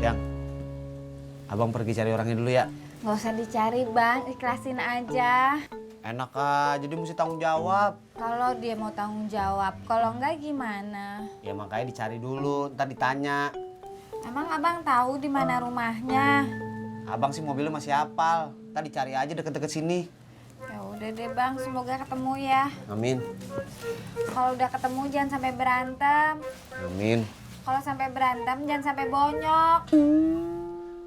Yang, abang pergi cari orangnya dulu ya. Nggak usah dicari bang, ikhlasin aja. Enak aja, dia mesti tanggung jawab. Kalau dia mau tanggung jawab, kalau enggak gimana? Ya makanya dicari dulu, ntar ditanya. Emang abang tahu di mana rumahnya? Abang sih mobilnya masih hafal, ntar dicari aja deket-deket sini. Ya udah deh bang, semoga ketemu ya. Amin. Kalau udah ketemu jangan sampai berantem. Amin. Kalau sampai berantem jangan sampai bonyok.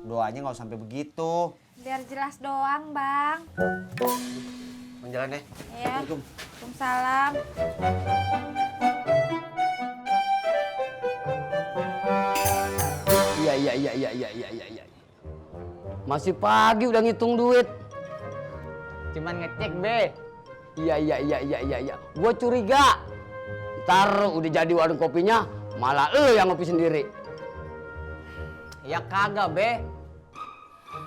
Doanya nggak usah sampai begitu. Biar jelas doang bang. Bang jalan ya. Iya. Waalaikumsalam. Iya. Masih pagi udah ngitung duit. Cuman ngecek, Be. Iya. Gua curiga. Ntar udah jadi warung kopinya, malah lo yang ngopi sendiri. Ya kagak, Be.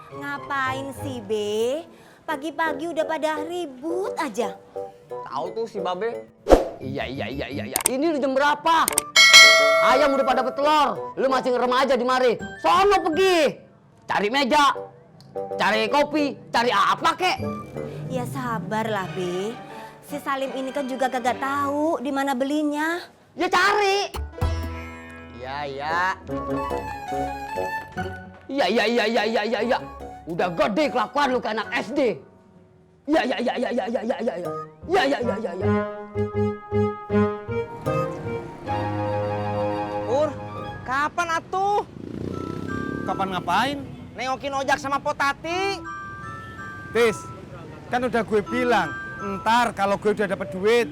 Ngapain sih, Be? Pagi-pagi udah pada ribut aja. Tahu tuh si Babe. Iya. Ini udah jam berapa? Ayam udah pada telur. Lu masih ngerem aja di mari. Sono pergi. Cari meja. Cari kopi. Cari apa kek? Ya sabarlah, Be. Si Salim ini kan juga kagak tahu di mana belinya. Ya cari. Iya. Iya. Udah gede kelakuan lu kayak anak SD. Iya. Pur, kapan atuh? Kapan ngapain? Nengokin ojak sama Potati. Tis, kan udah gue bilang, ntar kalau gue udah dapat duit,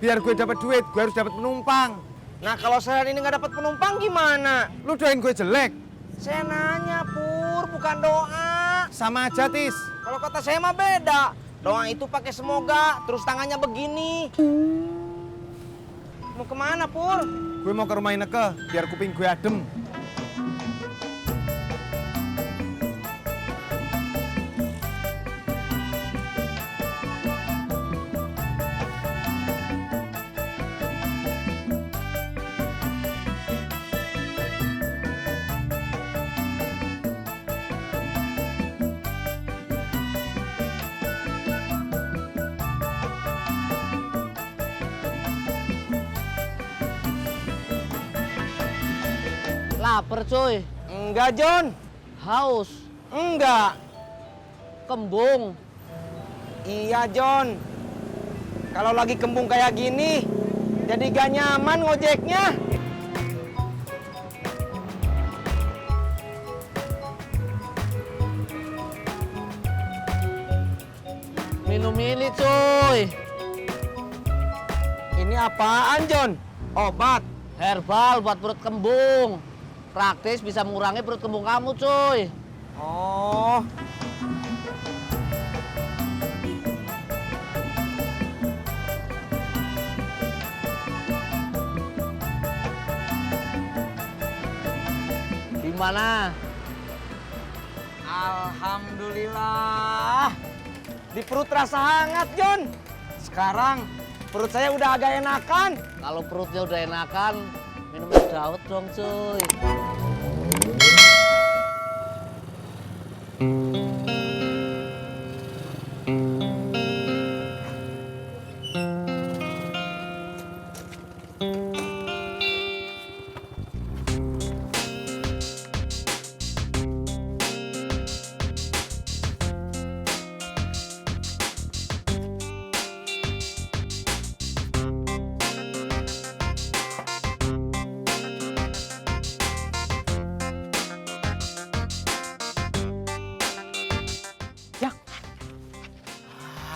biar gue dapat duit, gue harus dapat penumpang. Nah, kalau sehari ini nggak dapat penumpang gimana? Lu doain gue jelek, Saya nanya, Pur, bukan doa. sama aja Tis. Kalau kata saya mah beda. Doa itu pakai semoga, terus tangannya begini. Mau kemana, Pur? Gue mau ke rumah Ineke, biar kuping gue adem. Laper cuy. Enggak, John. Haus. Enggak. Kembung. Iya, John. Kalau lagi kembung kayak gini, jadi gak nyaman ngojeknya. Minum ini cuy. Ini apaan, John? Obat. Herbal buat perut kembung. Praktis bisa mengurangi perut kembung kamu cuy. Oh. Gimana? Alhamdulillah. Di perut rasa hangat, John. Sekarang perut saya udah agak enakan. Kalau perutnya udah enakan, minum es dawet dong cuy.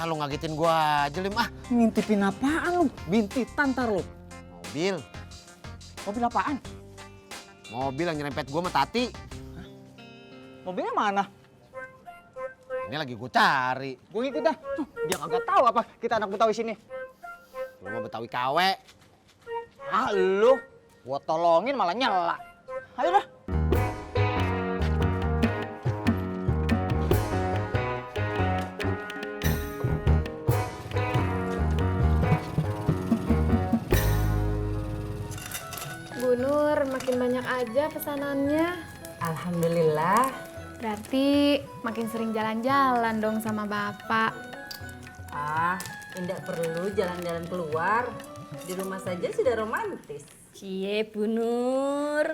Ah, lu ngagetin gua aja, Lim. Ah, Ngintipin apaan lu? Bintitan ntar lu. mobil. Mobil apaan? Mobil yang nyerempet gua sama Tati. Mobilnya mana? Ini lagi gua cari. Gue ikut dah. Dia kagak tahu apa kita anak Betawi sini. Lu mah Betawi kawe. Ah lu, gua tolongin malah nyela. Ayo dah. Bu Nur, makin banyak aja pesanannya. Alhamdulillah. Berarti makin sering jalan-jalan dong sama Bapak. Ah, tidak perlu jalan-jalan keluar. Di rumah saja sudah romantis. Cie, Bu Nur.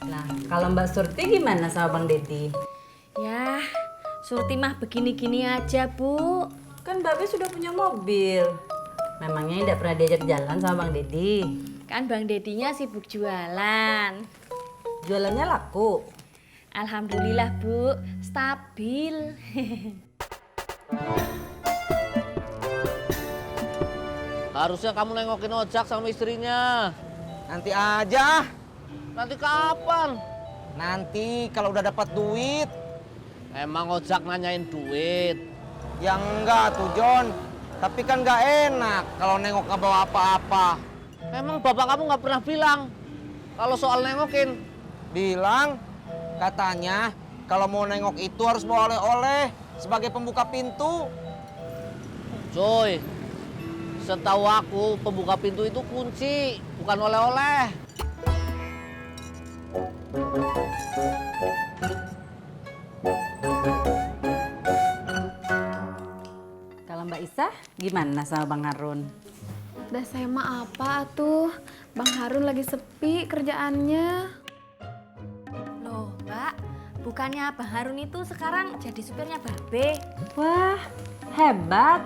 Nah, kalau Mbak Surti gimana sama Bang Dedi? Ya, Surti mah begini-gini aja, Bu. Kan Babe sudah punya mobil. Memangnya tidak pernah diajak jalan sama Bang Dedi? Kan Bang Dedinya sibuk jualan. Jualannya laku. Alhamdulillah, Bu. Stabil. Harusnya kamu nengokin ojak sama istrinya. Nanti aja. Nanti kapan? Nanti kalau udah dapat duit. Emang ojak nanyain duit. Ya enggak tuh John. Tapi kan nggak enak kalau nengok nggak bawa apa-apa. Emang bapak kamu nggak pernah bilang kalau soal nengokin? Bilang katanya kalau mau nengok itu harus bawa oleh-oleh sebagai pembuka pintu. Coy, setahu aku pembuka pintu itu kunci, bukan oleh-oleh. Kalau Mbak Isa gimana sama Bang Harun? Udah saya mah apa tuh? Bang Harun lagi sepi kerjaannya. Loh, Mbak. Bukannya Bang Harun itu sekarang jadi supirnya Babe? Wah, hebat.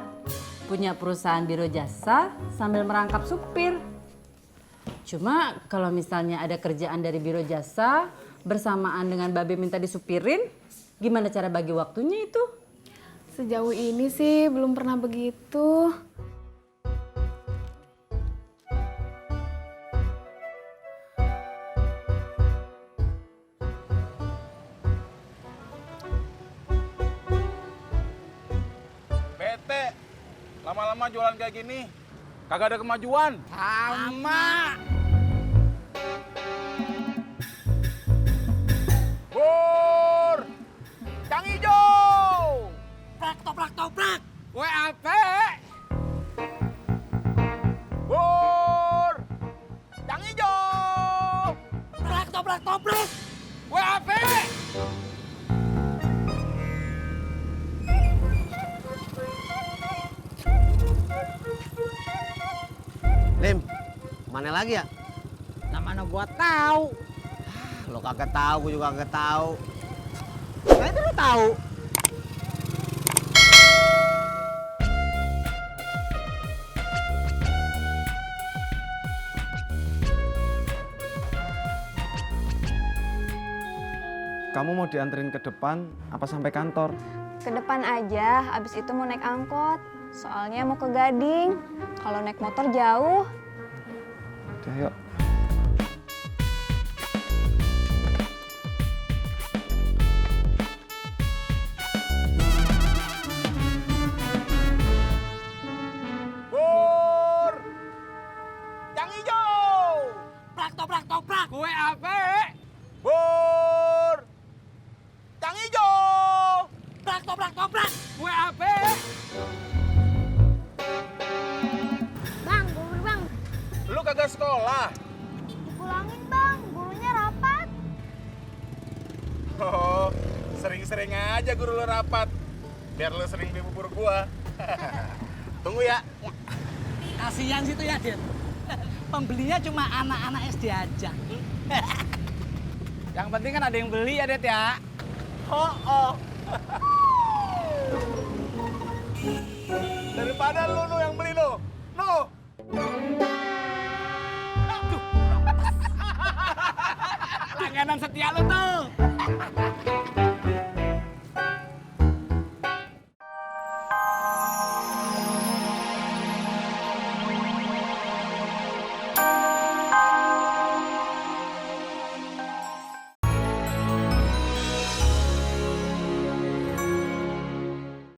Punya perusahaan biro jasa sambil merangkap supir. Cuma kalau misalnya ada kerjaan dari biro jasa bersamaan dengan Babe minta disupirin, gimana cara bagi waktunya itu? Sejauh ini sih belum pernah begitu. Bete, lama-lama jualan kayak gini, kagak ada kemajuan. Sama. Bur, Kang Ijo. Toprak. WAP. Bur, Kang Ijo. Toprak. WAP. Lim, mana lagi ya? Nah mana gua tahu. Lo kagak tahu, gua juga kagak tahu. Nah itu lu tahu. Kamu mau dianterin ke depan apa sampai kantor? Ke depan aja, abis itu mau naik angkot. Soalnya mau ke Gading. Kalau naik motor jauh. Udah yuk. Bur, Kang Ijo. Toprak. WAP. Bur, Kang Ijo. Toprak. WAP. Bang, buru bang. Lu kagak sekolah? Dipulangin bang, gurunya rapat. Oh, sering-sering aja guru lu rapat. Biar lu sering beli bubur gua. Tunggu ya. Kasihan situ ya, Dit. Pembelinya cuma anak-anak SD aja. Yang penting kan ada yang beli ya, Det ya. Oh. Daripada lu yang beli lu. No. Langganan setia lu tuh.